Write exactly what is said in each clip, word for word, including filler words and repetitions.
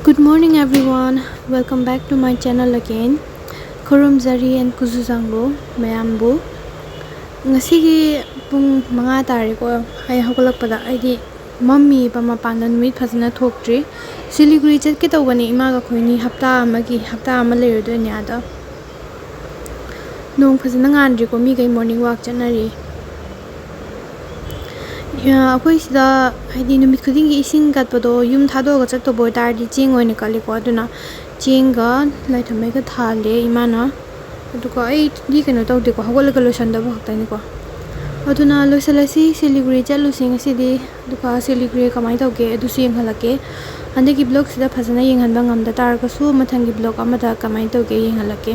Good morning everyone, welcome back to my channel again. ꯈꯨꯔꯨꯝꯖꯔꯤ and ꯀꯨꯖꯨ ꯆꯥꯡꯕꯨ ꯃꯌꯥꯝꯕꯨ꯫ ꯉꯁꯤꯒꯤ ꯄꯨꯡ ꯃꯉꯥ ꯇꯥꯔꯦꯀꯣ ꯑꯩ ꯍꯧꯒꯠꯂꯛꯄꯗ꯫ ꯑꯩꯗꯤ ꯃꯝꯃꯤꯕ, ꯃꯄꯥꯟꯗ ꯅꯨꯃꯤꯠ ꯐꯖꯅ ꯊꯣꯛꯇ꯭ꯔꯤ꯫ ꯁꯤꯂꯤꯒꯨꯔꯤ ꯆꯠꯀꯦ ꯇꯧꯕꯅꯦ ꯏꯃꯥꯒ ꯑꯩꯈꯣꯏꯅꯤ, ꯍꯞꯇꯥ ꯑꯃꯒꯤ, ꯍꯞꯇꯥ ꯑꯃ ꯂꯩꯔꯨꯗꯣꯏꯅꯦ ꯑꯗ꯫ ꯅꯣꯡ ꯐꯖꯅ ꯉꯥꯟꯗ꯭ꯔꯤꯀꯣ, ꯃꯤꯈꯩ morning walk ꯆꯠꯅꯔꯤ꯫ ꯑꯩꯈꯣꯏ ꯁꯤꯗ ꯍꯥꯏꯗꯤ ꯅꯨꯃꯤꯠ ꯈꯨꯗꯤꯡꯒꯤ ꯏꯁꯤꯡ ꯀꯠꯄꯗꯣ ꯌꯨꯝ ꯊꯥꯗꯣꯛꯑꯒ ꯆꯠꯇꯧꯕ ꯑꯣꯏꯇꯥꯔꯗꯤ ꯆꯦꯡ ꯑꯣꯏꯅ ꯀꯠꯂꯤꯀꯣ꯫ ꯑꯗꯨꯅ ꯆꯦꯡꯒ ꯂꯥꯏꯊꯝꯕꯩꯒ ꯊꯥꯜꯂꯦ ꯏꯃꯥꯅ꯫ ꯑꯗꯨꯒ ꯑꯩꯗꯤ ꯀꯩꯅꯣ ꯇꯧꯗꯦꯀꯣ, ꯍꯧꯒꯠꯂꯒ ꯂꯣꯏꯁꯟꯗꯕ ꯈꯛꯇꯅꯤꯀꯣ꯫ ꯑꯗꯨꯅ ꯂꯣꯏꯁꯜꯂꯁꯤ, ꯁꯤꯂꯤꯒꯨꯔꯤ ꯆꯠꯂꯨꯁꯤ ꯉꯁꯤꯗꯤ꯫ ꯑꯗꯨꯒ ꯁꯤꯂꯤꯒꯨꯔꯤ ꯀꯃꯥꯏꯅ ꯇꯧꯒꯦ ꯑꯗꯨꯁꯨ ꯌꯦꯡꯍꯜꯂꯛꯀꯦ꯫ ꯍꯟꯗꯛꯀꯤ vlogꯁꯤꯗ ꯐꯖꯅ ꯌꯦꯡꯍꯟꯕ ꯉꯝꯗ ꯇꯥꯔꯒꯁꯨ ꯃꯊꯪꯒꯤ vlog ꯑꯃꯗ ꯀꯃꯥꯏꯅ ꯇꯧꯒꯦ ꯌꯦꯡꯍꯜꯂꯛꯀꯦ꯫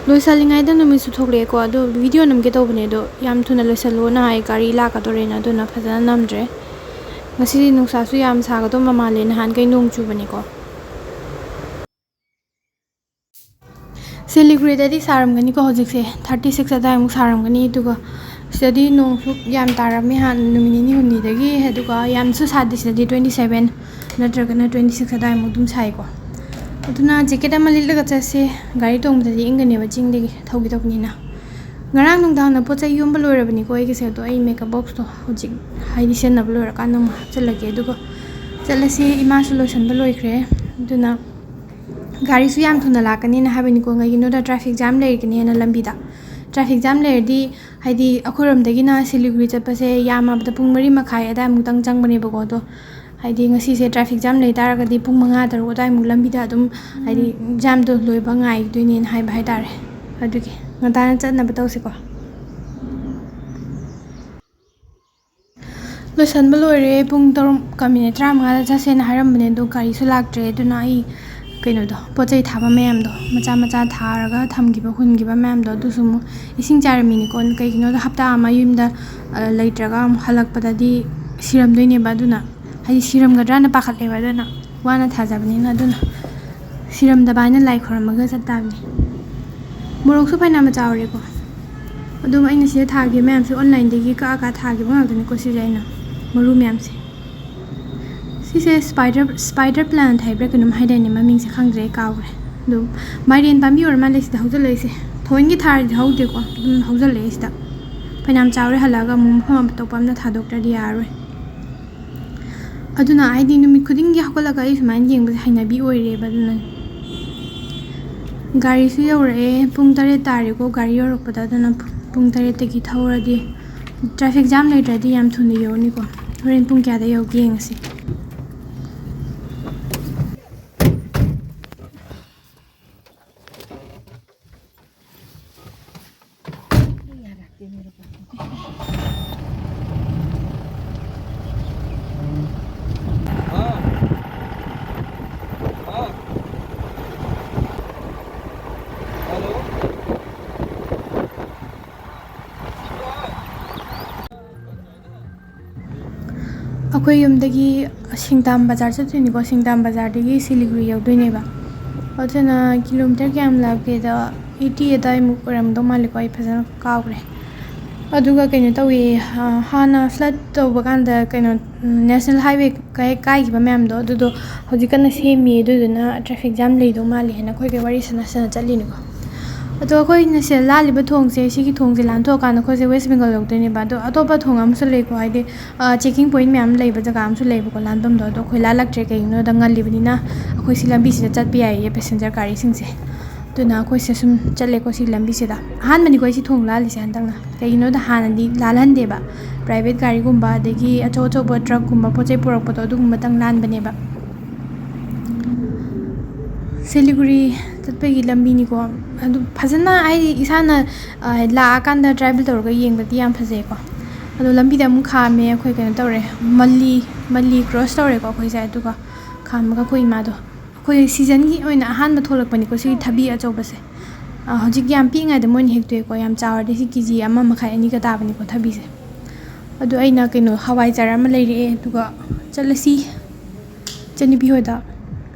ꯂꯣꯏꯁꯜꯂꯤꯉꯩꯗ ꯅꯨꯃꯤꯠꯁꯨ ꯊꯣꯛꯂꯛꯑꯦꯀꯣ꯫ ꯑꯗꯣ video ꯅꯝꯒꯦ ꯇꯧꯕꯅꯦ, ꯑꯗꯣ ꯌꯥꯝ ꯊꯨꯅ ꯂꯣꯏꯁꯜꯂꯣꯅ ꯍꯥꯏ, ꯒꯥꯔꯤ ꯂꯥꯛꯀꯗꯣꯔꯦꯅ, ꯑꯗꯨꯅ ꯐꯖꯅ ꯅꯝꯗ꯭ꯔꯦ꯫ ꯉꯁꯤꯗꯤ ꯅꯨꯡꯁꯥꯁꯨ ꯌꯥꯝ ꯁꯥꯒꯗꯧꯕ ꯃꯥꯜꯂꯦ, ꯅꯍꯥꯟꯈꯩ ꯅꯣꯡ ꯆꯨꯕꯅꯤꯀꯣ꯫ ꯁꯤꯂꯤꯒꯨꯔꯤꯗꯗꯤ ꯁꯥꯔꯝꯒꯅꯤꯀꯣ, ꯍꯧꯖꯤꯛꯁꯦ thirty six ꯑꯗꯥꯏꯃꯨꯛ ꯁꯥꯔꯝꯒꯅꯤ꯫ ꯑꯗꯨꯒ ꯁꯤꯗꯗꯤ ꯅꯣꯡꯁꯨ ꯌꯥꯝ ꯇꯥꯔꯝꯃꯦ ꯍꯥꯟꯅ ꯅꯨꯃꯤꯠ ꯅꯤꯅꯤ ꯍꯨꯝꯅꯤꯗꯒꯤ, ꯑꯗꯨꯒ ꯌꯥꯝꯁꯨ ꯁꯥꯗꯦ꯫ ꯁꯤꯗꯗꯤ twenty seven ꯅꯠꯇ꯭ꯔꯒꯅ twenty six ꯑꯗꯥꯏꯃꯨꯛ ꯑꯗꯨꯝ ꯁꯥꯏꯀꯣ꯫ ꯑꯗꯨꯅ jacket ꯑꯃ ꯂꯤꯠꯂꯒ ꯆꯠꯁꯦ, ꯒꯥꯔꯤ ꯇꯣꯡꯕꯗꯗꯤ ꯏꯪꯒꯅꯦꯕ, ꯆꯤꯡꯗꯒꯤ ꯊꯧꯈꯤꯗꯧꯕꯅꯤꯅ꯫ ꯉꯔꯥꯡ ꯅꯨꯡꯗꯥꯡꯅ ꯄꯣꯠ ꯆꯩ ꯌꯣꯝꯕ ꯂꯣꯏꯔꯕꯅꯤꯀꯣ ꯑꯩꯒꯤꯁꯦ, ꯑꯗꯣ ꯑꯩ makeup boxꯇꯣ ꯍꯧꯖꯤꯛ ꯍꯥꯏꯗꯤ ꯁꯤꯖꯤꯟꯅꯕ ꯂꯣꯏꯔꯀꯥꯟꯗ ꯑꯃꯨꯛ ꯍꯥꯞꯆꯤꯜꯂꯒꯦ꯫ ꯑꯗꯨꯒ ꯆꯠꯂꯁꯦ, ꯏꯃꯥꯁꯨ ꯂꯣꯏꯁꯟꯕ ꯂꯣꯏꯈ꯭ꯔꯦ꯫ ꯑꯗꯨꯅ ꯒꯥꯔꯤꯁꯨ ꯌꯥꯝ ꯊꯨꯅ ꯂꯥꯛꯀꯅꯤꯅ ꯍꯥꯏꯕꯅꯤꯀꯣ, ꯀꯩꯒꯤꯅꯣꯗ traffic jam ꯂꯩꯔꯒꯅꯦꯅ ꯂꯝꯕꯤꯗ꯫ Traffic jam ꯂꯩꯔꯗꯤ ꯍꯥꯏꯗꯤ ꯑꯩꯈꯣꯏꯔꯣꯝꯗꯒꯤꯅ ꯁꯤꯂꯤꯒꯨꯔꯤ ꯆꯠꯄꯁꯦ ꯌꯥꯝꯃꯕꯗ ꯄꯨꯡ ꯃꯔꯤ ꯃꯈꯥꯏ ꯑꯗꯥꯏꯃꯨꯛꯇꯪ ꯆꯪꯕꯅꯦꯕꯀꯣ꯫ ꯑꯗꯣ ꯍꯥꯏꯗꯤ ꯉꯁꯤꯁꯦ traffic jam ꯂꯩ ꯇꯥꯔꯒꯗꯤ ꯄꯨꯡ ꯃꯉꯥ, ꯇꯔꯨꯛ ꯑꯗꯥꯏꯃꯨꯛ ꯂꯝꯕꯤꯗ ꯑꯗꯨꯝ ꯍꯥꯏꯗꯤ jamꯗꯣ ꯂꯣꯏꯕ ꯉꯥꯏꯗꯣꯏꯅꯦꯅ ꯍꯥꯏꯕ ꯍꯥꯏꯇꯥꯔꯦ꯫ ꯑꯗꯨꯒꯤ ꯉꯟꯇꯥꯅ ꯆꯠꯅꯕ ꯇꯧꯁꯤꯀꯣ꯫ ꯂꯣꯏꯁꯟꯕ ꯂꯣꯏꯔꯦ꯫ ꯄꯨꯡ ꯇꯔꯨꯛꯀ minute ꯇꯔꯥꯃꯉꯥꯗ ꯆꯠꯁꯦꯅ ꯍꯥꯏꯔꯝꯕꯅꯦ, ꯑꯗꯣ ꯒꯥꯔꯤꯁꯨ ꯂꯥꯛꯇ꯭ꯔꯦ꯫ ꯑꯗꯨꯅ ꯑꯩ ꯀꯩꯅꯣꯗꯣ, ꯄꯣꯠ ꯆꯩ ꯊꯥꯕ ꯃꯌꯥꯝꯗꯣ, ꯃꯆꯥ ꯃꯆꯥ ꯊꯥꯔꯒ ꯊꯝꯈꯤꯕ, ꯍꯨꯟꯈꯤꯕ ꯃꯌꯥꯝꯗꯣ, ꯑꯗꯨꯁꯨ ꯑꯃꯨꯛ ꯏꯁꯤꯡ ꯆꯥꯏꯔꯝꯃꯤꯅꯤꯀꯣ꯫ ꯀꯩꯒꯤꯅꯣꯗ ꯍꯞꯇꯥ ꯑꯃ ꯌꯨꯝꯗ, ꯑ, ꯂꯩꯇ꯭ꯔꯒ ꯑꯃꯨꯛ ꯍꯜꯂꯛꯄꯗꯗꯤ ꯁꯤꯔꯝꯗꯣꯏꯅꯦꯕ꯫ ꯑꯗꯨꯅ ꯍꯥꯏꯗꯤ ꯁꯤꯔꯝꯒꯗ꯭ꯔꯥꯅ ꯄꯥꯈꯠꯂꯦꯕ꯫ ꯑꯗꯨꯅ ꯋꯥꯅ ꯊꯥꯖꯕꯅꯤꯅ, ꯑꯗꯨꯅ ꯁꯤꯔꯝꯗꯕ ꯍꯥꯏꯅ ꯂꯥꯏ ꯈꯣꯏꯔꯝꯃꯒ ꯆꯠꯇꯥꯕꯅꯤ꯫ ꯃꯣꯔꯣꯛꯁꯨ ꯐꯅꯌꯥꯝ ꯆꯥꯎꯔꯦꯀꯣ꯫ ꯑꯗꯨꯝ ꯑꯩꯅ ꯁꯤꯗ ꯊꯥꯈꯤꯕ ꯃꯌꯥꯝꯁꯦ onlineꯗꯒꯤ ꯀꯛꯑ ꯀꯛꯑ ꯊꯥꯈꯤꯕ ꯉꯥꯛꯇꯅꯤꯀꯣ꯫ ꯁꯤꯁꯦ ꯑꯩꯅ ꯃꯔꯨ ꯃꯌꯥꯝꯁꯦ꯫ ꯁꯤ ꯁꯤꯁꯦ spider, spider plant ꯍꯥꯏꯕ꯭ꯔꯥ ꯀꯩꯅꯣꯝ ꯍꯥꯏꯗꯥꯏꯅꯦ, ꯃꯃꯤꯡꯁꯦ ꯈꯪꯗ꯭ꯔꯦ, ꯑꯩ ꯀꯥꯎꯈ꯭ꯔꯦ꯫ ꯑꯗꯨꯝ ꯃꯥꯏꯔꯦꯟ ꯄꯥꯝꯕꯤ ꯑꯣꯏꯔ ꯃꯥꯜꯂꯦ ꯁꯤꯗ ꯍꯧꯖꯜꯂꯛꯏꯁꯦ꯫ ꯊꯑꯣꯏꯟꯒꯤ ꯊꯥꯔꯗꯤ ꯍꯧꯗꯦꯀꯣ, ꯑꯗꯨꯝ ꯍꯧꯖꯜꯂꯛꯑꯦ ꯁꯤꯗ꯫ ꯐꯅꯌꯥꯝ ꯆꯥꯎꯔꯦ, ꯍꯜꯂꯛꯑꯒ ꯑꯃꯨꯛ ꯃꯐꯝ ꯑꯇꯣꯞꯄ ꯑꯝꯗ ꯊꯥꯗꯣꯛꯇ꯭ꯔꯗꯤ ꯌꯥꯔꯔꯣꯏ꯫ ꯑꯗꯨꯅ ꯍꯥꯏꯗꯤ ꯅꯨꯃꯤꯠ ꯈꯨꯗꯤꯡꯒꯤ ꯍꯧꯒꯠꯂꯒ ꯑꯩ ꯁꯨꯃꯥꯏꯅ ꯌꯦꯡꯕꯁꯦ ꯍꯩꯅꯕꯤ ꯑꯣꯏꯔꯦꯕ꯫ ꯑꯗꯨꯅ ꯒꯥꯔꯤꯁꯨ ꯌꯧꯔꯛꯑꯦ, ꯄꯨꯡ ꯇꯔꯦꯠ ꯇꯥꯔꯦꯀꯣ ꯒꯥꯔꯤ ꯌꯧꯔꯛꯄꯗ꯫ ꯑꯗꯨꯅ ꯄꯨꯡ ꯇꯔꯦꯠꯇꯒꯤ ꯊꯧꯔꯗꯤ traffic jam ꯂꯩꯇ꯭ꯔꯗꯤ ꯌꯥꯝ ꯊꯨꯅ ꯌꯧꯅꯤꯀꯣ꯫ ꯍꯣꯔꯦꯟ ꯄꯨꯡ ꯀꯌꯥꯗ ꯌꯧꯒꯦ ꯌꯦꯡꯉꯁꯤ꯫ ꯑꯩꯈꯣꯏ ꯌꯨꯝꯗꯒꯤ ꯁꯤꯡꯗꯥꯝ ꯕꯖꯥꯔ ꯆꯠꯇꯣꯏꯅꯤꯀꯣ, ꯁꯤꯡꯗꯥꯝ ꯕꯖꯥꯔꯗꯒꯤ ꯁꯤꯂꯤꯒꯨꯔꯤ ꯌꯧꯗꯣꯏꯅꯦꯕ꯫ ꯑꯗꯨꯅ kilometre ꯀꯌꯥꯝ ꯂꯥꯞꯀꯦꯗ, eighty ꯑꯗꯥꯏꯃꯨꯛ ꯑꯣꯏꯔꯝꯗꯧ ꯃꯥꯜꯂꯦꯀꯣ, ꯑꯩ ꯐꯖꯅ ꯀꯥꯎꯈ꯭ꯔꯦ꯫ ꯑꯗꯨꯒ ꯀꯩꯅꯣ ꯇꯧꯏ, ꯑ, ꯍꯥꯟꯅ flood ꯇꯧꯕ ꯀꯥꯟꯗ ꯀꯩꯅꯣ, ꯎꯝ, national highway ꯀꯥꯏ-, ꯀꯥꯏꯈꯤꯕ ꯃꯌꯥꯝꯗꯣ, ꯑꯗꯨꯗꯣ ꯍꯧꯖꯤꯛ ꯀꯟꯅ ꯁꯦꯝꯃꯤ, ꯑꯗꯨꯗꯨꯅ traffic jam ꯂꯩꯗꯧ ꯃꯥꯜꯂꯦ ꯍꯥꯏꯅ ꯑꯩꯈꯣꯏꯒ ꯋꯥꯔꯤ ꯁꯥꯟꯅ ꯁꯥꯟꯅ ꯆꯠꯂꯤꯅꯤꯀꯣ꯫ ꯑꯗꯣ ꯑꯩꯈꯣꯏꯅ ꯁꯤꯗ ꯂꯥꯜꯂꯤꯕ ꯊꯣꯡꯁꯦ, ꯁꯤꯒꯤ ꯊꯣꯡꯁꯦ ꯂꯥꯟꯊꯣꯛꯑꯀꯥꯟꯗ ꯑꯩꯈꯣꯏꯁꯦ West Bengal ꯌꯧꯗꯣꯏꯅꯦꯕ꯫ ꯑꯗꯣ ꯑꯇꯣꯞꯄ ꯊꯣꯡ ꯑꯃꯁꯨ ꯂꯩꯀꯣ, ꯍꯥꯏꯗꯤ, ꯑ, checking point ꯃꯌꯥꯝ ꯂꯩꯕ ꯖꯒꯥ ꯑꯃꯁꯨ ꯂꯩꯕꯀꯣ ꯂꯥꯟꯐꯝꯗꯣ꯫ ꯑꯗꯣ ꯑꯩꯈꯣꯏ ꯂꯥꯜꯂꯛꯇ꯭ꯔꯦ, ꯀꯩꯒꯤꯅꯣꯗ ꯉꯜꯂꯤꯕꯅꯤꯅ ꯑꯩꯈꯣꯏ ꯁꯤ ꯂꯝꯕꯤꯁꯤꯗ ꯆꯠꯄ ꯌꯥꯏꯌꯦ passenger ꯒꯥꯔꯤꯁꯤꯡꯁꯦ꯫ ꯑꯗꯨꯅ ꯑꯩꯈꯣꯏꯁꯦ ꯁꯨꯝ ꯆꯠꯂꯦꯀꯣ ꯁꯤ ꯂꯝꯕꯤꯁꯤꯗ꯫ ꯑꯍꯥꯟꯕꯅꯤꯀꯣ ꯑꯩ ꯁꯤ ꯊꯣꯡ ꯂꯥꯜꯂꯤꯁꯦ ꯍꯟꯗꯛꯅ꯫ ꯀꯩꯒꯤꯅꯣꯗ ꯍꯥꯟꯅꯗꯤ ꯂꯥꯜꯍꯟꯗꯦꯕ꯫ Private ꯒꯥꯔꯤꯒꯨꯝꯕ, ꯑꯗꯒꯤ ꯑꯆꯧ ꯑꯆꯧꯕ truck ꯀꯨꯝꯕ ꯄꯣꯠ ꯆꯩ ꯄꯨꯔꯛꯄꯗꯣ, ꯑꯗꯨꯒꯨꯝꯕꯇꯪ ꯂꯥꯟꯕꯅꯦꯕ꯫ ꯁꯤꯂꯤꯒꯨꯔꯤ ꯆꯠꯄꯒꯤ ꯂꯝꯕꯤꯅꯤꯀꯣ꯫ ꯑꯗꯨ ꯐꯖꯅ ꯑꯩ ꯏꯁꯥꯅ, ꯑ, ꯂꯥꯛꯑꯀꯥꯟꯗ travel ꯇꯧꯔꯒ ꯌꯦꯡꯕꯗꯤ ꯌꯥꯝ ꯐꯖꯩꯀꯣ꯫ ꯑꯗꯣ ꯂꯝꯕꯤꯗ ꯑꯃꯨꯛ ꯈꯥꯝꯃꯦ, ꯑꯩꯈꯣꯏ ꯀꯩꯅꯣ ꯇꯧꯔꯦ, ꯃꯜꯂꯤ, ꯃꯜꯂꯤ cross ꯇꯧꯔꯦꯀꯣ ꯑꯩꯈꯣꯏꯁꯦ꯫ ꯑꯗꯨꯒ ꯈꯥꯝꯃꯒ ꯑꯩꯈꯣꯏ ꯏꯃꯥꯗꯣ, ꯑꯩꯈꯣꯏ season ꯒꯤ ꯑꯣꯏꯅ ꯑꯍꯥꯟꯕ ꯊꯣꯛꯂꯛꯄꯅꯤꯀꯣ ꯁꯤꯒꯤ ꯊꯕꯤ ꯑꯆꯧꯕꯁꯦ꯫ ꯑ, ꯍꯧꯖꯤꯛ ꯌꯥꯝ ꯄꯤꯛꯏꯉꯩꯗ ꯃꯣꯏꯅ ꯍꯦꯛꯇꯣꯛꯑꯦꯀꯣ, ꯌꯥꯝ ꯆꯥꯎꯔꯗꯤ ꯁꯤ KG ꯑꯃ ꯃꯈꯥꯏ ꯑꯅꯤꯒ ꯇꯥꯕꯅꯤꯀꯣ ꯊꯕꯤꯁꯦ꯫ ꯑꯗꯣ ꯑꯩꯅ ꯀꯩꯅꯣ ꯍꯋꯥꯏꯖꯥꯔ ꯑꯃ ꯂꯩꯔꯛꯑꯦ, ꯑꯗꯨꯒ ꯆꯠꯂꯁꯤ ꯏꯆꯟꯅꯨꯄꯤ ꯍꯣꯏꯗ꯫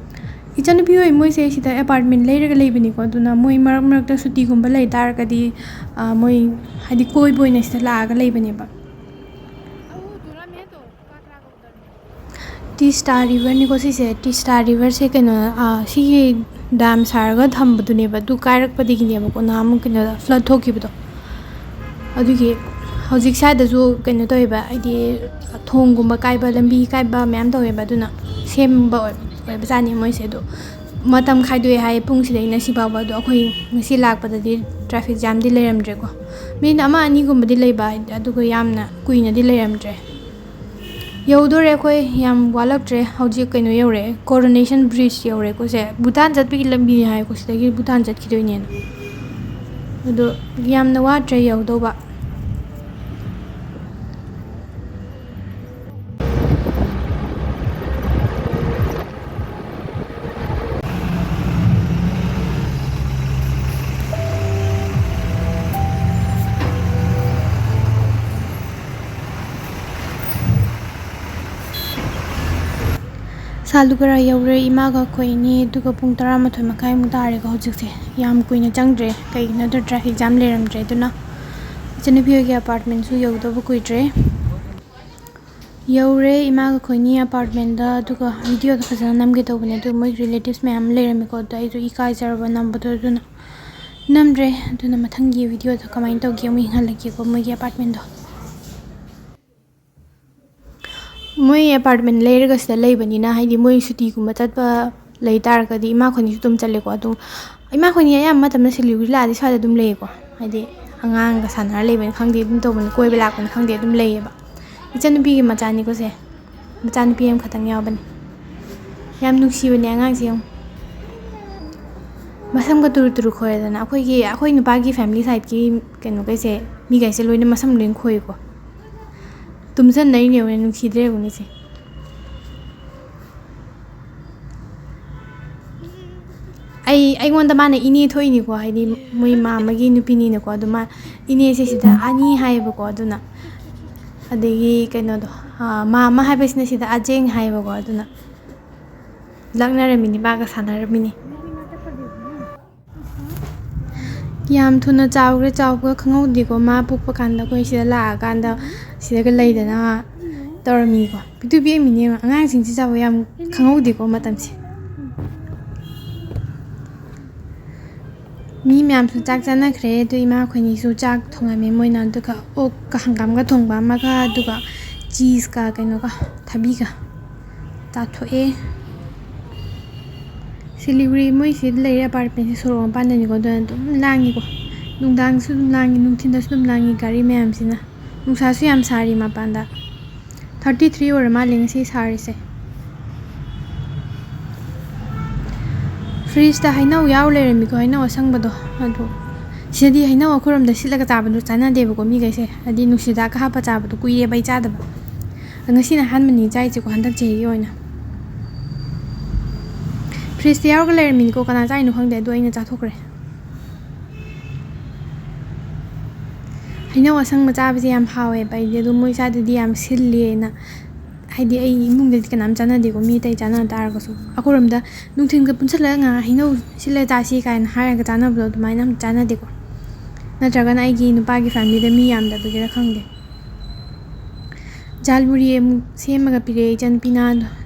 ꯏꯆꯟꯅꯨꯄꯤ ꯍꯣꯏ ꯃꯣꯏꯁꯦ ꯁꯤꯗ apartment ꯂꯩꯔꯒ ꯂꯩꯕꯅꯤꯀꯣ, ꯑꯗꯨꯅ ꯃꯣꯏ ꯃꯔꯛ ꯃꯔꯛꯇ ꯁꯨꯇꯤꯒꯨꯝꯕ ꯂꯩ ꯇꯥꯔꯒꯗꯤ, ꯑ, ꯃꯣꯏ ꯍꯥꯏꯗꯤ ꯀꯣꯏꯕ ꯑꯣꯏꯅ ꯁꯤꯗ ꯂꯥꯛꯑꯒ ꯂꯩꯕꯅꯦꯕ꯫ ꯇꯤꯁꯇꯥ ꯔꯤꯚꯔꯅꯤꯀꯣ ꯁꯤꯁꯦ꯫ ꯇꯤꯁꯇꯥ ꯔꯤꯚꯔꯁꯦ ꯀꯩꯅꯣ, ꯑꯥ, ꯁꯤꯒꯤ ꯗꯥꯝ ꯁꯥꯔꯒ ꯊꯝꯕꯗꯨꯅꯦꯕ, ꯑꯗꯨ ꯀꯥꯏꯔꯛꯄꯗꯒꯤꯅꯦꯕꯀꯣ ꯅꯍꯥꯟꯃꯨꯛ ꯀꯩꯅꯣꯗ ꯐ꯭ꯂꯠ ꯊꯣꯛꯈꯤꯕꯗꯣ꯫ ꯑꯗꯨꯒꯤ ꯍꯧꯖꯤꯛ ꯁ꯭ꯋꯥꯏꯗꯁꯨ ꯀꯩꯅꯣ ꯇꯧꯋꯦꯕ, ꯍꯥꯏꯗꯤ ꯊꯣꯡꯒꯨꯝꯕ ꯀꯥꯏꯕ, ꯂꯝꯕꯤ ꯀꯥꯏꯕ ꯃꯌꯥꯝ ꯇꯧꯋꯦꯕ, ꯑꯗꯨꯅ ꯁꯦꯝꯕ ꯑꯣꯏ-, ꯑꯣꯏꯕꯖꯥꯠꯅꯤ ꯃꯣꯏꯁꯦ꯫ ꯑꯗꯣ ꯃꯇꯝ ꯈꯥꯏꯗꯣꯛꯑꯦ ꯍꯥꯏꯌꯦ, ꯄꯨꯡ ꯁꯤꯗꯩꯅ ꯁꯤ ꯐꯥꯎꯕ꯫ ꯑꯗꯣ ꯑꯩꯈꯣꯏ ꯉꯁꯤ ꯂꯥꯛꯄꯗꯗꯤ ꯇ꯭ꯔꯥꯐꯤꯛ ꯖꯥꯝꯗꯤ ꯂꯩꯔꯝꯗ꯭ꯔꯦꯀꯣ꯫ ꯃꯤꯅꯤꯠ ꯑꯃ ꯑꯅꯤꯒꯨꯝꯕꯗꯤ ꯂꯩꯕ, ꯑꯗꯨꯒ ꯌꯥꯝꯅ ꯀꯨꯏꯅꯗꯤ ꯂꯩꯔꯝꯗ꯭ꯔꯦ꯫ ꯌꯧꯗꯣꯔꯦ, ꯑꯩꯈꯣꯏ ꯌꯥꯝ ꯋꯥꯠꯂꯛꯇ꯭ꯔꯦ꯫ ꯍꯧꯖꯤꯛ ꯀꯩꯅꯣ ꯌꯧꯔꯦ, ꯀꯣꯔꯣꯅꯦꯁꯟ ꯕ꯭ꯔꯤꯖ ꯌꯧꯔꯦꯀꯣ꯫ ꯁꯦ ꯚꯨꯇꯥꯟ ꯆꯠꯄꯒꯤ ꯂꯝꯕꯤꯅꯦ ꯍꯥꯏꯀꯣ, ꯁꯤꯗꯒꯤ ꯚꯨꯇꯥꯟ ꯆꯠꯈꯤꯗꯣꯏꯅꯦꯅ꯫ ꯑꯗꯣ ꯌꯥꯝꯅ ꯋꯥꯠꯇ꯭ꯔꯦ ꯌꯧꯗꯧꯕ꯫ ꯁꯥꯂꯨꯒꯔꯥ ꯌꯧꯔꯦ ꯏꯃꯥꯒ ꯑꯩꯈꯣꯏ ꯑꯅꯤ, ꯑꯗꯨꯒ ꯄꯨꯡ ꯇꯔꯥꯃꯥꯊꯣꯏ ꯃꯈꯥꯏꯃꯨꯛ ꯇꯥꯔꯦꯀꯣ ꯍꯧꯖꯤꯛꯁꯦ꯫ ꯌꯥꯝ ꯀꯨꯏꯅ ꯆꯪꯗ꯭ꯔꯦ, ꯀꯩꯒꯤꯅꯣꯗ ꯇ꯭ꯔꯥꯐꯤꯛ ꯖꯥꯝ ꯂꯩꯔꯝꯗ꯭ꯔꯦ꯫ ꯑꯗꯨꯅ ꯏꯆꯟꯅꯨꯄꯤ ꯍꯣꯏꯒꯤ ꯑꯄꯥꯔꯠꯃꯦꯟꯁꯨ ꯌꯧꯗꯧꯕ ꯀꯨꯏꯗ꯭ꯔꯦ꯫ ꯌꯧꯔꯦ ꯏꯃꯥꯒ ꯑꯩꯈꯣꯏ ꯑꯅꯤ ꯑꯄꯥꯔꯠꯃꯦꯟꯗ꯫ ꯑꯗꯨꯒ ꯚꯤꯗꯤꯑꯣꯗꯣ ꯐꯖꯅ ꯅꯝꯒꯦ ꯇꯧꯕꯅꯦ, ꯑꯗꯨ ꯃꯣꯏ ꯔꯤꯂꯦꯇꯤꯚꯁ ꯃꯌꯥꯝ ꯂꯩꯔꯝꯃꯦꯀꯣ꯫ ꯑꯗꯣ ꯑꯩꯁꯨ ꯏꯀꯥꯏꯖꯔꯕ ꯅꯝꯕꯗꯣ, ꯑꯗꯨꯅ ꯅꯝꯗ꯭ꯔꯦ꯫ ꯑꯗꯨꯅ ꯃꯊꯪꯒꯤ ꯚꯤꯗꯤꯑꯣꯗ ꯀꯃꯥꯏꯅ ꯇꯧꯒꯦ ꯑꯃꯨꯛ ꯌꯦꯡꯍꯜꯂꯛꯀꯦꯀꯣ ꯃꯣꯏꯒꯤ ꯑꯄꯥꯔꯠꯃꯦꯟꯗꯣ꯫ ꯃꯣꯏ ꯑꯦꯄꯥꯔꯠꯃꯦꯟ ꯂꯩꯔꯒ ꯁꯤꯗ ꯂꯩꯕꯅꯤꯅ, ꯍꯥꯏꯗꯤ ꯃꯣꯏ ꯁꯨꯇꯤꯒꯨꯝꯕ ꯆꯠꯄ ꯂꯩ ꯇꯥꯔꯒꯗꯤ ꯏꯃꯥ ꯈꯣꯏꯅꯤꯁꯨ ꯑꯗꯨꯝ ꯆꯠꯂꯦꯀꯣ꯫ ꯑꯗꯨꯝ ꯏꯃꯥ ꯈꯣꯏꯅꯤ ꯑꯌꯥꯝꯕ ꯃꯇꯝꯗ ꯁꯤꯂꯤꯒꯨꯔꯤ ꯂꯥꯛꯑꯗꯤ ꯁ꯭ꯋꯥꯏꯗ ꯑꯗꯨꯝ ꯂꯩꯌꯦꯀꯣ꯫ ꯍꯥꯏꯗꯤ ꯑꯉꯥꯡꯒ ꯁꯥꯟꯅꯔ ꯂꯩꯕꯅꯤ ꯈꯪꯗꯦ, ꯑꯗꯨꯝ ꯇꯧꯕꯅꯤ, ꯀꯣꯏꯕ ꯂꯥꯛꯄꯅꯤ ꯈꯪꯗꯦ, ꯑꯗꯨꯝ ꯂꯩꯌꯦꯕ꯫ ꯏꯆꯟꯅꯨꯄꯤꯒꯤ ꯃꯆꯥꯅꯤꯀꯣ ꯁꯦ, ꯃꯆꯥꯅꯨꯄꯤ ꯑꯃꯈꯛꯇꯪ ꯌꯥꯎꯕꯅꯤ꯫ ꯌꯥꯝ ꯅꯨꯡꯁꯤꯕꯅꯦ ꯑꯉꯥꯡꯁꯦ ꯌꯦꯡꯉꯨ꯫ ꯃꯁꯝꯒ ꯇꯨꯔꯨ ꯇꯨꯔꯨ ꯈꯣꯏꯔꯗꯅ꯫ ꯑꯩꯈꯣꯏꯒꯤ, ꯑꯩꯈꯣꯏ ꯅꯨꯄꯥꯒꯤ ꯐꯦꯃꯤꯂꯤ ꯁꯥꯏꯠꯀꯤ ꯀꯩꯅꯣꯈꯩꯁꯦ, ꯃꯤꯈꯩꯁꯦ ꯂꯣꯏꯅ ꯃꯁꯝ ꯂꯣꯏ ꯈꯣꯏꯀꯣ꯫ ꯇꯨꯝꯁꯟꯅꯔꯤꯅꯦ ꯌꯦꯡꯉꯨꯅꯦ, ꯅꯨꯡꯁꯤꯗ꯭ꯔꯦ ꯌꯦꯡꯉꯨꯅꯦ ꯁꯦ꯫ ꯑꯩ, ꯑꯩꯉꯣꯟꯗ ꯃꯥꯅ ꯏꯅꯦ ꯊꯣꯛꯏꯅꯤꯀꯣ, ꯍꯥꯏꯗꯤ ꯃꯣꯏ ꯃꯥꯃꯒꯤ ꯅꯨꯄꯤꯅꯤꯅꯀꯣ꯫ ꯑꯗꯣ ꯃꯥ ꯏꯅꯦꯁꯦ ꯁꯤꯗ ꯑꯅꯤ ꯍꯥꯏꯌꯦꯕꯀꯣ꯫ ꯑꯗꯨꯅ ꯑꯗꯒꯤ ꯀꯩꯅꯣꯗꯣ, ꯑꯥ, ꯃꯥꯃ ꯍꯥꯏꯕꯁꯤꯅ ꯁꯤꯗ ꯑꯖꯦꯡ ꯍꯥꯏꯌꯦꯕꯀꯣ꯫ ꯑꯗꯨꯅ ꯂꯛꯅꯔꯝꯃꯤꯅꯤ, ꯃꯥꯒ ꯁꯥꯟꯅꯔꯝꯃꯤꯅꯤ꯫ ꯌꯥꯝ ꯊꯨꯅ ꯆꯥꯎꯈ꯭ꯔꯦ, ꯆꯥꯎꯕꯒ ꯈꯪꯍꯧꯗꯦꯀꯣ꯫ ꯃꯥ ꯄꯣꯛꯄ ꯀꯥꯟꯗ ꯑꯩꯈꯣꯏ ꯁꯤꯗ ꯂꯥꯛꯑꯀꯥꯟꯗ ꯁꯤꯗꯒ ꯂꯩꯗꯅ ꯇꯧꯔꯝꯃꯤꯀꯣ꯫ ꯄꯤꯛꯇꯨ ꯄꯤꯛꯏꯃꯤꯅꯦ ꯌꯦꯡꯉꯣ, ꯑꯉꯥꯡꯁꯤꯡꯁꯤ ꯆꯥꯕ ꯌꯥꯝ ꯈꯪꯍꯧꯗꯦꯀꯣ ꯃꯇꯝꯁꯦ꯫ ꯃꯤ ꯃꯌꯥꯝꯁꯨ ꯆꯥꯛ ꯆꯥꯅꯈ꯭ꯔꯦ, ꯑꯗꯨ ꯏꯃꯥ ꯑꯩꯈꯣꯏꯅꯤꯁꯨ ꯆꯥꯛ ꯊꯣꯡꯉꯝꯃꯦ ꯃꯣꯏꯅ, ꯑꯗꯨꯒ ꯑꯣꯛꯀ ꯍꯪꯒꯥꯝꯒ ꯊꯣꯡꯕ ꯑꯃꯒ, ꯑꯗꯨꯒ ꯆꯤꯁꯀ ꯀꯩꯅꯣꯒ ꯊꯕꯤꯒ ꯆꯥꯊꯣꯛꯑꯦ꯫ ꯁꯤꯂꯤꯒꯨꯔꯤ ꯃꯣꯏꯁꯤ ꯂꯩꯔꯤ ꯑꯦꯄꯥꯔꯠꯃꯦꯟꯁꯦ ꯁꯣꯔꯣꯛ ꯃꯄꯥꯟꯗꯅꯤꯀꯣ, ꯑꯗꯨꯅ ꯑꯗꯨꯝ ꯂꯥꯡꯉꯤꯀꯣ꯫ ꯅꯨꯡꯗꯥꯡꯁꯨ ꯑꯗꯨꯝ ꯂꯥꯡꯉꯤ, ꯅꯨꯡꯊꯤꯟꯗꯁꯨ ꯑꯗꯨꯝ ꯂꯥꯡꯉꯤ ꯒꯥꯔꯤ ꯃꯌꯥꯝꯁꯤꯅ꯫ ꯅꯨꯡꯁꯥꯁꯨ ꯌꯥꯝ ꯁꯥꯔꯤ ꯃꯄꯥꯟꯗ꯫ ꯊꯥꯔꯇꯤ ꯊ꯭ꯔꯤ ꯑꯣꯏꯔ ꯃꯥꯜꯂꯦ ꯉꯁꯤ ꯁꯥꯔꯤꯁꯦ꯫ ꯐ꯭ꯔꯤꯖꯇ ꯍꯩꯅꯧ ꯌꯥꯎ ꯂꯩꯔꯝꯃꯤꯀꯣ, ꯍꯩꯅꯧ ꯑꯁꯪꯕꯗꯣ꯫ ꯑꯗꯣ ꯁꯤꯗꯗꯤ ꯍꯩꯅꯧ ꯑꯩꯈꯣꯏꯔꯣꯝꯗ ꯁꯤꯠꯂꯒ ꯆꯥꯕꯗꯣ ꯆꯥꯅꯗꯦꯕꯀꯣ ꯃꯤꯈꯩꯁꯦ, ꯍꯥꯏꯗꯤ ꯅꯨꯡꯁꯤꯗꯥꯛꯀ ꯍꯥꯞꯄ ꯆꯥꯕꯗꯣ ꯀꯨꯏꯔꯦꯕ ꯑꯩ ꯆꯥꯗꯕ꯫ ꯉꯁꯤꯅ ꯑꯍꯥꯟꯕꯅꯤ ꯆꯥꯏꯁꯦꯀꯣ ꯍꯟꯗꯛ ꯆꯍꯤꯒꯤ ꯑꯣꯏꯅ꯫ ꯐ꯭ꯔꯤꯖꯇ ꯌꯥꯎꯔꯒ ꯂꯩꯔꯝꯃꯤꯅꯤꯀꯣ, ꯀꯅꯥ ꯆꯥꯏꯅꯣ ꯈꯪꯗꯦ, ꯑꯗꯣ ꯑꯩꯅ ꯆꯥꯊꯣꯛꯈ꯭ꯔꯦ꯫ ꯍꯩꯅꯧ ꯑꯁꯪꯕ ꯆꯥꯕꯁꯦ ꯌꯥꯝ ꯍꯥꯎꯋꯦꯕ ꯑꯩꯗꯤ, ꯑꯗꯣ ꯃꯣꯏ ꯆꯥꯗꯗꯤ ꯌꯥꯝ ꯁꯤꯜꯂꯦꯅ꯫ ꯍꯥꯏꯗꯤ ꯑꯩ ꯏꯃꯨꯡꯗꯗꯤ ꯀꯅꯥꯝ ꯆꯥꯟꯅꯗꯦꯀꯣ, ꯃꯤ ꯑꯇꯩ ꯆꯥꯟꯅ ꯇꯥꯔꯒꯁꯨ꯫ ꯑꯩꯈꯣꯏꯔꯣꯝꯗ ꯅꯨꯡꯊꯤꯜꯒ ꯄꯨꯟꯁꯤꯜꯂꯒ ꯉꯥ ꯍꯩꯅꯧ ꯁꯤꯜꯂ ꯆꯥꯁꯤ ꯀꯥꯏꯅ ꯍꯥꯏꯔꯒ ꯆꯥꯅꯕꯗꯣ ꯑꯗꯨꯃꯥꯏꯅ ꯑꯝ ꯆꯥꯟꯅꯗꯦꯀꯣ꯫ ꯅꯠꯇ꯭ꯔꯒꯅ ꯑꯩꯒꯤ ꯅꯨꯄꯥꯒꯤ ꯐꯦꯃꯤꯂꯤꯗ ꯃꯤ ꯌꯥꯝꯗꯕꯒꯤꯔ ꯈꯪꯗꯦ꯫ ꯖꯥꯜꯃꯨꯔꯤ ꯑꯃꯨꯛ ꯁꯦꯝꯃꯒ ꯄꯤꯔꯛꯑꯦ ꯏꯆꯟꯅꯨꯄꯤꯅ,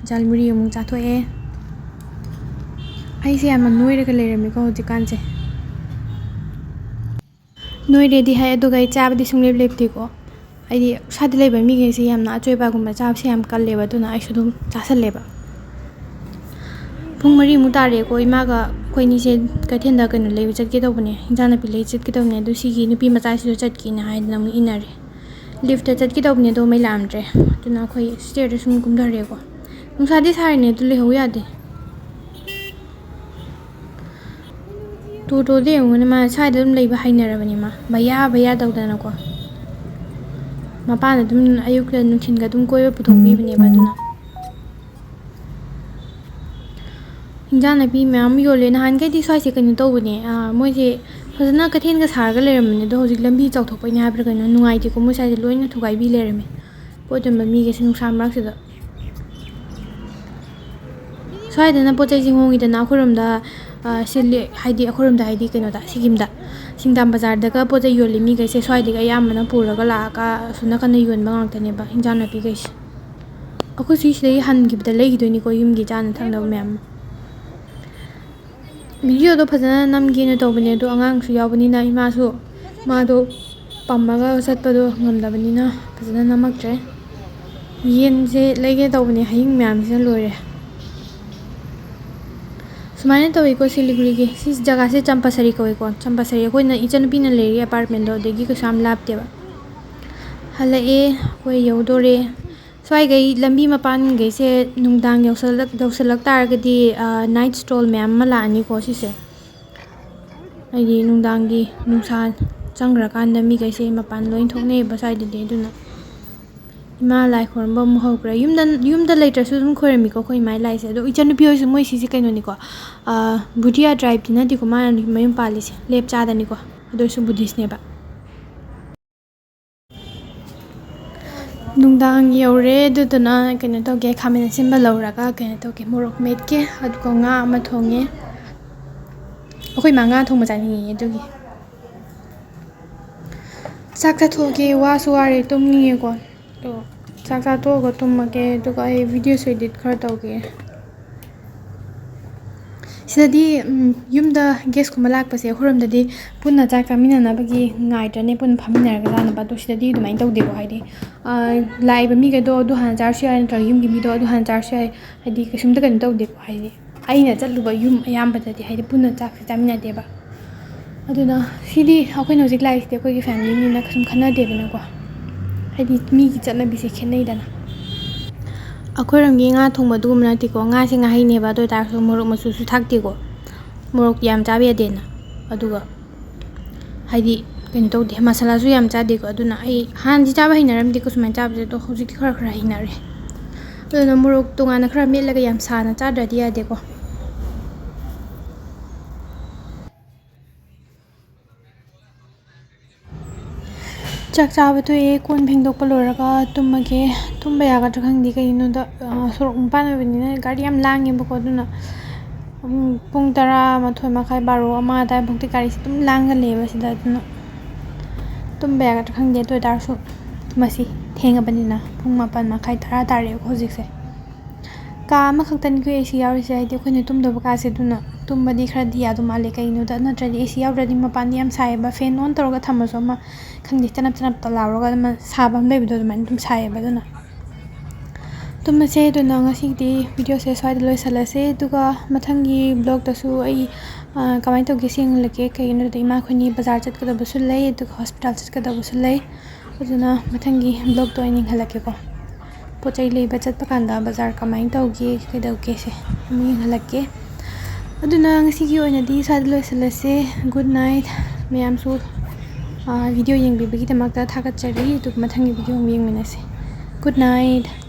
ꯖꯥꯜꯃꯨꯔꯤ ꯑꯃꯨꯛ ꯆꯥꯊꯣꯛꯑꯦ꯫ ꯑꯩꯁꯦ ꯌꯥꯝꯅ ꯅꯣꯏꯔꯒ ꯂꯩꯔꯝꯃꯦꯀꯣ ꯍꯧꯖꯤꯛꯀꯥꯟꯁꯦ꯫ ꯅꯣꯏꯔꯦꯗꯤ ꯍꯥꯏ, ꯑꯗꯨꯒ ꯑꯩ ꯆꯥꯕꯗꯤ ꯁꯨꯡꯂꯦꯞ ꯂꯦꯞꯇꯦꯀꯣ꯫ ꯍꯥꯏꯗꯤ ꯁ꯭ꯋꯥꯏꯗ ꯂꯩꯕ ꯃꯤꯈꯩꯁꯦ ꯌꯥꯝꯅ ꯑꯆꯣꯏꯕꯒꯨꯝꯕ ꯆꯥꯕꯁꯦ ꯌꯥꯝ ꯀꯜꯂꯦꯕ, ꯑꯗꯨꯅ ꯑꯩꯁꯨ ꯑꯗꯨꯝ ꯆꯥꯁꯜꯂꯦꯕ꯫ ꯄꯨꯡ ꯃꯔꯤꯃꯨꯛ ꯇꯥꯔꯦꯀꯣ, ꯏꯃꯥꯒ ꯑꯩꯈꯣꯏꯅꯤꯁꯦ ꯀꯩꯊꯦꯜꯗ ꯀꯩꯅꯣ ꯂꯩꯕ ꯆꯠꯀꯦ ꯇꯧꯕꯅꯦ, ꯏꯟꯖꯥꯡ ꯅꯥꯄꯤ ꯂꯩ ꯆꯠꯀꯦ ꯇꯧꯕꯅꯦ, ꯑꯗꯨ ꯁꯤꯒꯤ ꯅꯨꯄꯤ ꯃꯆꯥꯁꯤꯁꯨ ꯆꯠꯀꯦꯅ ꯍꯥꯏꯗꯅ ꯑꯃꯨꯛ ꯏꯟꯅꯔꯦ꯫ ꯂꯤꯐꯇ ꯆꯠꯀꯦ ꯇꯧꯕꯅꯦ, ꯑꯗꯣ ꯃꯩ ꯂꯥꯛꯑꯝꯗ꯭ꯔꯦ, ꯑꯗꯨꯅ ꯑꯩꯈꯣꯏ ꯁ꯭ꯇꯦꯌꯔꯗ ꯁꯨꯝ ꯀꯨꯝꯊꯔꯦꯀꯣ꯫ ꯅꯨꯡꯁꯥꯗꯤ ꯁꯥꯔꯤꯅꯦ, ꯑꯗꯨ ꯂꯩꯍꯧ ꯌꯥꯗꯦ꯫ ꯇꯣꯇꯣꯗꯤ ꯌꯦꯡꯉꯨꯅꯦ, ꯃꯥ ꯁ꯭ꯋꯥꯏꯗ ꯑꯗꯨꯝ ꯂꯩꯕ ꯍꯩꯅꯔꯕꯅꯤ ꯃꯥ, ꯚꯩꯌꯥ ꯚꯩꯌꯥ ꯇꯧꯗꯅꯀꯣ꯫ ꯃꯄꯥꯅ ꯑꯗꯨꯝ ꯑꯌꯨꯛꯇ ꯅꯨꯡꯊꯤꯟꯒ ꯑꯗꯨꯝ ꯀꯣꯏꯕ ꯄꯨꯊꯣꯛꯄꯤꯕꯅꯦꯕ꯫ ꯑꯗꯨꯅ ꯍꯤꯟꯖꯥꯡ ꯅꯥꯄꯤ ꯃꯌꯥꯝ ꯌꯣꯜꯂꯦ꯫ ꯅꯍꯥꯟꯈꯩꯗꯤ ꯁ꯭ꯋꯥꯏꯁꯦ ꯀꯩꯅꯣ ꯇꯧꯕꯅꯦ, ꯑꯥ, ꯃꯣꯏꯁꯦ ꯐꯖꯅ ꯀꯩꯊꯦꯜꯒ ꯁꯥꯔꯒ ꯂꯩꯔꯝꯕꯅꯦ, ꯑꯗꯣ ꯍꯧꯖꯤꯛ ꯂꯝꯕꯤ ꯆꯥꯎꯊꯣꯛꯄꯩꯅꯦ ꯍꯥꯏꯕ꯭ꯔꯥ ꯀꯩꯅꯣ, ꯅꯨꯡꯉꯥꯏꯇꯦꯀꯣ, ꯃꯣꯏ ꯁ꯭ꯋꯥꯏꯁꯦ ꯂꯣꯏꯅ ꯊꯨꯒꯥꯏꯕꯤ ꯂꯩꯔꯝꯃꯦ꯫ ꯄꯣꯠ ꯌꯣꯟꯕ ꯃꯤꯒꯩꯁꯦ ꯅꯨꯡꯁꯥ ꯃꯔꯛꯁꯤꯗ꯫ ꯁ꯭ꯋꯥꯏꯗꯅ ꯄꯣꯠ ꯆꯩꯁꯦ ꯍꯣꯡꯉꯤꯗꯅ, ꯑꯩꯈꯣꯏꯔꯣꯝꯗ, ꯑ, ꯁꯤꯜꯂꯤ, ꯍꯥꯏꯗꯤ ꯑꯩꯈꯣꯏꯔꯣꯝꯗ ꯍꯥꯏꯗꯤ ꯀꯩꯅꯣꯗ, ꯁꯤꯀꯤꯝꯗ꯫ ꯁꯤꯡꯗꯥꯝ ꯕꯖꯥꯔꯗꯒ ꯄꯣꯠ ꯆꯩ ꯌꯣꯜꯂꯤ ꯃꯤꯈꯩꯁꯦ ꯁ꯭ꯋꯥꯏꯗꯒꯤ ꯑꯌꯥꯝꯕꯅ ꯄꯨꯔꯒ ꯂꯥꯛꯑꯒ ꯑꯁꯣꯝ ꯅꯥꯀꯟꯗ ꯌꯣꯟꯕ ꯉꯥꯛꯇꯅꯦꯕ, ꯍꯤꯟꯖꯥꯡ ꯅꯥꯄꯤꯈꯩꯁꯦ꯫ ꯑꯩꯈꯣꯏꯁꯨ ꯁꯤꯗꯒꯤ ꯍꯟꯈꯤꯕꯗ ꯂꯩꯈꯤꯗꯣꯏꯅꯤꯀꯣ, ꯌꯨꯝꯒꯤ ꯆꯥꯅ ꯊꯛꯅꯕ ꯃꯌꯥꯝ ꯑꯃ꯫ ꯚꯤꯗꯤꯑꯣꯗꯣ ꯐꯖꯅ ꯅꯝꯒꯦꯅ ꯇꯧꯕꯅꯦ, ꯑꯗꯣ ꯑꯉꯥꯡꯁꯨ ꯌꯥꯎꯕꯅꯤꯅ ꯏꯃꯥꯁꯨ, ꯃꯥꯗꯣ ꯄꯝꯃꯒ ꯆꯠꯄꯗꯣ ꯉꯝꯗꯕꯅꯤꯅ ꯐꯖꯅ ꯅꯝꯃꯛꯇ꯭ꯔꯦ꯫ ꯌꯦꯟꯁꯦ ꯂꯩꯒꯦ ꯇꯧꯕꯅꯦ, ꯍꯌꯤꯡ ꯃꯌꯥꯝꯁꯤꯅ ꯂꯣꯏꯔꯦ꯫ ꯁꯨꯃꯥꯏꯅ ꯇꯧꯋꯤꯀꯣ ꯁꯤꯂꯤꯒꯨꯔꯤꯒꯤ꯫ ꯁꯤ ꯖꯒꯥꯁꯦ ꯆꯝꯄꯥꯁꯔꯤ ꯀꯧꯋꯦꯀꯣ꯫ ꯆꯝꯄꯥꯁꯔꯤ ꯑꯩꯈꯣꯏꯅ, ꯏꯆꯟꯅꯨꯄꯤꯅ ꯂꯩꯔꯤ ꯑꯦꯄꯥꯔꯠꯃꯦꯟꯗꯣ, ꯑꯗꯒꯤ ꯀꯩꯁꯨ ꯌꯥꯝ ꯂꯥꯞꯇꯦꯕ꯫ ꯍꯜꯂꯛꯑꯦ, ꯑꯩꯈꯣꯏ ꯌꯧꯗꯣꯔꯦ꯫ ꯁ꯭ꯋꯥꯏꯒꯩ ꯂꯝꯕꯤ ꯃꯄꯥꯟꯈꯩꯁꯦ ꯅꯨꯡꯗꯥꯡ ꯌꯧꯁꯜꯂꯛ-, ꯌꯧꯁꯜꯂꯛ ꯇꯥꯔꯒꯗꯤ, ꯑ, night stall ꯃꯌꯥꯝ ꯑꯃ ꯂꯥꯛꯑꯅꯤꯀꯣ ꯁꯤꯁꯦ꯫ ꯍꯥꯏꯗꯤ ꯅꯨꯡꯗꯥꯡꯒꯤ ꯅꯨꯡꯁꯥ ꯆꯪꯈ꯭ꯔꯀꯥꯟꯗ ꯃꯤꯈꯩꯁꯦ ꯃꯄꯥꯟ ꯂꯣꯏ ꯊꯣꯛꯅꯩꯑꯕ ꯁ꯭ꯋꯥꯏꯗꯗꯤ꯫ ꯑꯗꯨꯅ ꯏꯃꯥ ꯂꯥꯏ ꯈꯣꯏꯔꯝꯕ ꯑꯃꯨꯛ ꯍꯧꯈ꯭ꯔꯦ꯫ ꯌꯨꯝꯗ, ꯌꯨꯝꯗ ꯂꯩꯇ꯭ꯔꯁꯨ ꯑꯗꯨꯝ ꯈꯣꯏꯔꯝꯃꯤꯀꯣ ꯑꯩꯈꯣꯏ ꯏꯃꯥ ꯂꯥꯏꯁꯦ꯫ ꯑꯗꯣ ꯏꯆꯟꯅꯨꯄꯤ ꯍꯣꯏꯁꯨ, ꯃꯣꯏ ꯁꯤꯁꯦ ꯀꯩꯅꯣꯅꯤꯀꯣ, ꯑ, ꯕꯨꯙꯤꯌꯥ tribeꯇꯤ ꯅꯠꯇꯦꯀꯣ ꯃꯥꯅ ꯃꯌꯨꯝ ꯄꯥꯜꯂꯤꯁꯦ, ꯂꯦꯞꯆꯥꯗꯅꯤꯀꯣ꯫ ꯑꯗꯨ ꯑꯣꯏꯔꯁꯨ Buddhistꯅꯦꯕ꯫ ꯅꯨꯡꯗꯥꯡ ꯌꯧꯔꯦ, ꯑꯗꯨꯗꯨꯅ ꯀꯩꯅꯣ ꯇꯧꯒꯦ, ꯈꯥꯃꯦꯟ ꯑꯁꯤꯟꯕ ꯂꯧꯔꯒ ꯀꯩꯅꯣ ꯇꯧꯒꯦ, ꯃꯣꯔꯣꯛ ꯃꯦꯠꯀꯦ, ꯑꯗꯨꯒ ꯉꯥ ꯑꯃ ꯊꯣꯡꯉꯦ꯫ ꯑꯩꯈꯣꯏ ꯏꯃꯥ ꯉꯥ ꯊꯣꯡꯕ ꯆꯥꯅꯤꯡꯉꯦ, ꯑꯗꯨꯒꯤ꯫ ꯆꯥꯛ ꯆꯥꯊꯣꯛꯑꯒꯦ, ꯋꯥꯁꯨ ꯋꯥꯔꯦ, ꯇꯨꯝꯅꯤꯡꯉꯦꯀꯣ꯫ ꯑꯗꯣ ꯆꯥꯛ ꯆꯥꯊꯣꯛꯑꯒ ꯇꯨꯝꯃꯒꯦ, ꯑꯗꯨꯒ ꯑꯩ videoꯁꯨ edit ꯈꯔ ꯇꯧꯒꯦ꯫ ꯁꯤꯗꯗꯤ, ꯎꯝ, ꯌꯨꯝꯗ guestꯀꯨꯝꯕ ꯂꯥꯛꯄꯁꯦ ꯑꯩꯈꯣꯏꯔꯣꯝꯗꯗꯤ ꯄꯨꯟꯅ ꯆꯥꯛ ꯆꯥꯃꯤꯟꯅꯅꯕꯒꯤ ꯉꯥꯏꯗ꯭ꯔꯅꯦ, ꯄꯨꯟꯅ ꯐꯝꯃꯤꯟꯅꯔꯒ ꯆꯥꯅꯕ꯫ ꯑꯗꯣ ꯁꯤꯗꯗꯤ ꯑꯗꯨꯃꯥꯏꯅ ꯇꯧꯗꯦꯀꯣ, ꯍꯥꯏꯗꯤ, ꯑ, ꯂꯥꯛꯏꯕ ꯃꯤꯈꯩꯗꯣ ꯑꯗꯨ ꯍꯥꯟꯅ ꯆꯥꯔꯁꯨ ꯌꯥꯏ, ꯅꯠꯇ꯭ꯔꯒ ꯌꯨꯝꯒꯤ ꯃꯤꯗꯣ ꯑꯗꯨ ꯍꯥꯟꯅ ꯆꯥꯔꯁꯨ ꯌꯥꯏ, ꯍꯥꯏꯗꯤ ꯀꯩꯁꯨꯝꯇ ꯀꯩꯅꯣ ꯇꯧꯗꯦꯀꯣ꯫ ꯍꯥꯏꯗꯤ ꯑꯩꯅ ꯆꯠꯂꯨꯕ ꯌꯨꯝ ꯑꯌꯥꯝꯕꯗꯗꯤ ꯍꯥꯏꯗꯤ ꯄꯨꯟꯅ ꯆꯥꯛꯁꯦ ꯆꯥꯃꯤꯟꯅꯗꯦꯕ꯫ ꯑꯗꯨꯅ ꯁꯤꯗꯤ ꯑꯩꯈꯣꯏꯅ ꯍꯧꯖꯤꯛ ꯂꯥꯛꯏꯁꯤꯗꯤ ꯑꯩꯈꯣꯏꯒꯤ familyꯅꯤꯅ ꯀꯩꯁꯨꯝ ꯈꯟꯅꯗꯦꯗꯅꯀꯣ꯫ ꯍꯥꯏꯗꯤ ꯃꯤꯒꯤ ꯆꯠꯅꯕꯤꯁꯦ ꯈꯦꯠꯅꯩꯗꯅ꯫ ꯑꯩꯈꯣꯏꯔꯣꯝꯒꯤ ꯉꯥ ꯊꯣꯡꯕ ꯑꯗꯨꯒꯨꯝꯕ ꯅꯠꯇꯦꯀꯣ꯫ ꯉꯥꯁꯦ ꯉꯥꯍꯩꯅꯦꯕ, ꯑꯗꯨ ꯑꯣꯏꯇꯥꯔꯁꯨ ꯃꯣꯔꯣꯛ ꯃꯆꯨꯁꯨ ꯊꯥꯛꯇꯦꯀꯣ꯫ ꯃꯣꯔꯣꯛ ꯌꯥꯝ ꯆꯥꯕ ꯌꯥꯗꯦꯅ꯫ ꯑꯗꯨꯒ ꯍꯥꯏꯗꯤ ꯀꯩꯅꯣ ꯇꯧꯗꯦ, ꯃꯁꯥꯂꯥꯁꯨ ꯌꯥꯝ ꯆꯥꯗꯦꯀꯣ꯫ ꯑꯗꯨꯅ ꯑꯩ ꯍꯥꯟꯅꯗꯤ ꯆꯥꯕ ꯍꯩꯅꯔꯝꯗꯦꯀꯣ ꯁꯨꯃꯥꯏꯅ ꯆꯥꯕꯁꯦ, ꯑꯗꯣ ꯍꯧꯖꯤꯛꯇꯤ ꯈꯔ ꯈꯔ ꯍꯩꯅꯔꯦ꯫ ꯑꯗꯨꯅ ꯃꯣꯔꯣꯛ ꯇꯣꯉꯥꯟꯅ ꯈꯔ ꯃꯦꯠꯂꯒ ꯌꯥꯝ ꯁꯥꯅ ꯆꯥꯗ꯭ꯔꯗꯤ ꯌꯥꯗꯦꯀꯣ꯫ ꯆꯥꯛ ꯆꯥꯕ ꯇꯣꯛꯑꯦ, ꯀꯣꯟ ꯐꯦꯡꯗꯣꯛꯄ ꯂꯣꯏꯔꯒ ꯇꯨꯝꯃꯒꯦ꯫ ꯇꯨꯝꯕ ꯌꯥꯒꯗ꯭ꯔꯥ ꯈꯪꯗꯦ, ꯀꯩꯒꯤꯅꯣꯗ, ꯑ, ꯁꯣꯔꯣꯛ ꯃꯄꯥꯟ ꯑꯣꯏꯕꯅꯤꯅ ꯒꯥꯔꯤ ꯌꯥꯝ ꯂꯥꯡꯉꯦꯕꯀꯣ꯫ ꯑꯗꯨꯅ, ꯎꯝ, ꯄꯨꯡ ꯇꯔꯥꯃꯥꯊꯣꯏ ꯃꯈꯥꯏ, ꯕꯥꯔꯣ, ꯑꯃ ꯑꯗꯥꯏꯐꯥꯎꯗꯤ ꯒꯥꯔꯤꯁꯦ ꯑꯗꯨꯝ ꯂꯥꯡꯒꯜꯂꯦꯕ ꯁꯤꯗ꯫ ꯑꯗꯨꯅ ꯇꯨꯝꯕ ꯌꯥꯒꯗ꯭ꯔꯥ ꯈꯪꯗꯦ, ꯑꯗꯨ ꯑꯣꯏꯇꯥꯔꯁꯨ ꯃꯁꯤ ꯊꯦꯡꯉꯕꯅꯤꯅ ꯄꯨꯡ ꯃꯥꯄꯟ ꯃꯈꯥꯏ, ꯇꯔꯥ ꯇꯥꯔꯦꯕꯀꯣ ꯍꯧꯖꯤꯛꯁꯦ꯫ ꯀꯥ ꯑꯃꯈꯛꯇꯅꯤꯀꯣ AC ꯌꯥꯎꯔꯤꯁꯦ, ꯍꯥꯏꯗꯤ ꯑꯩꯈꯣꯏꯅ ꯇꯨꯝꯗꯧꯕ ꯀꯥꯁꯦ, ꯑꯗꯨꯅ ꯇꯨꯝꯕꯗꯤ ꯈꯔꯗꯤ ꯌꯥꯗꯧ ꯃꯥꯜꯂꯦ꯫ ꯀꯩꯒꯤꯅꯣꯗ ꯅꯠꯇ꯭ꯔꯗꯤ AC ꯌꯥꯎꯗ꯭ꯔꯗꯤ ꯃꯄꯥꯟꯗꯤ ꯌꯥꯝ ꯁꯥꯏꯌꯦꯕ, fan on ꯇꯧꯔꯒ ꯊꯝꯃꯁꯨ ꯑꯃ ꯈꯪꯗꯦ, ꯆꯅꯞ ꯆꯅꯞꯇ ꯂꯥꯎꯔꯒ ꯑꯃ ꯁꯥꯕ ꯑꯃ ꯂꯩꯕꯗꯣ, ꯑꯗꯨꯃꯥꯏꯅ ꯑꯗꯨꯝ ꯁꯥꯏꯌꯦꯕ꯫ ꯑꯗꯨꯅ ꯇꯨꯝꯃꯁꯦ꯫ ꯑꯗꯨꯅ ꯉꯁꯤꯒꯤꯗꯤ videoꯁꯦ ꯁ꯭ꯋꯥꯏꯗ ꯂꯣꯏꯁꯤꯜꯂꯁꯦ, ꯑꯗꯨꯒ ꯃꯊꯪꯒꯤ vlogꯇꯁꯨ ꯑꯩ, ꯑ, ꯀꯃꯥꯏꯅ ꯇꯧꯒꯦ ꯁꯤ ꯌꯦꯡꯍꯜꯂꯛꯀꯦ꯫ ꯀꯩꯒꯤꯅꯣꯗ ꯏꯃꯥ ꯑꯩꯈꯣꯏꯅꯤ ꯕꯖꯥꯔ ꯆꯠꯀꯗꯕꯁꯨ ꯂꯩ, ꯑꯗꯨꯒ hospital ꯆꯠꯀꯗꯕꯁꯨ ꯂꯩ꯫ ꯑꯗꯨꯅ ꯃꯊꯪꯒꯤ vlogꯇ ꯑꯣꯏꯅ ꯌꯦꯡꯍꯜꯂꯛꯀꯦꯀꯣ꯫ ꯄꯣꯠ ꯆꯩ ꯂꯩꯕ ꯆꯠꯄ ꯀꯥꯟꯗ ꯕꯖꯥꯔ ꯀꯃꯥꯏꯅ ꯇꯧꯒꯦ, ꯀꯩꯗꯧꯒꯦꯁꯦ ꯑꯃꯨꯛ ꯌꯦꯡꯍꯜꯂꯛꯀꯦ꯫ ꯑꯗꯨꯅ ꯉꯁꯤꯒꯤ ꯑꯣꯏꯅꯗꯤ ꯁ꯭ꯋꯥꯏꯗ ꯂꯣꯏꯁꯤꯜꯂꯁꯦ꯫ Good night ꯃꯌꯥꯝꯁꯨ꯫ ꯑ, video ꯌꯦꯡꯕꯤꯕꯒꯤꯗꯃꯛꯇ ꯊꯥꯒꯠꯆꯔꯤ꯫ ꯑꯗꯨꯒ ꯃꯊꯪꯒꯤ video ꯑꯃꯨꯛ ꯌꯦꯡꯃꯤꯟꯅꯁꯦ꯫ Good night꯫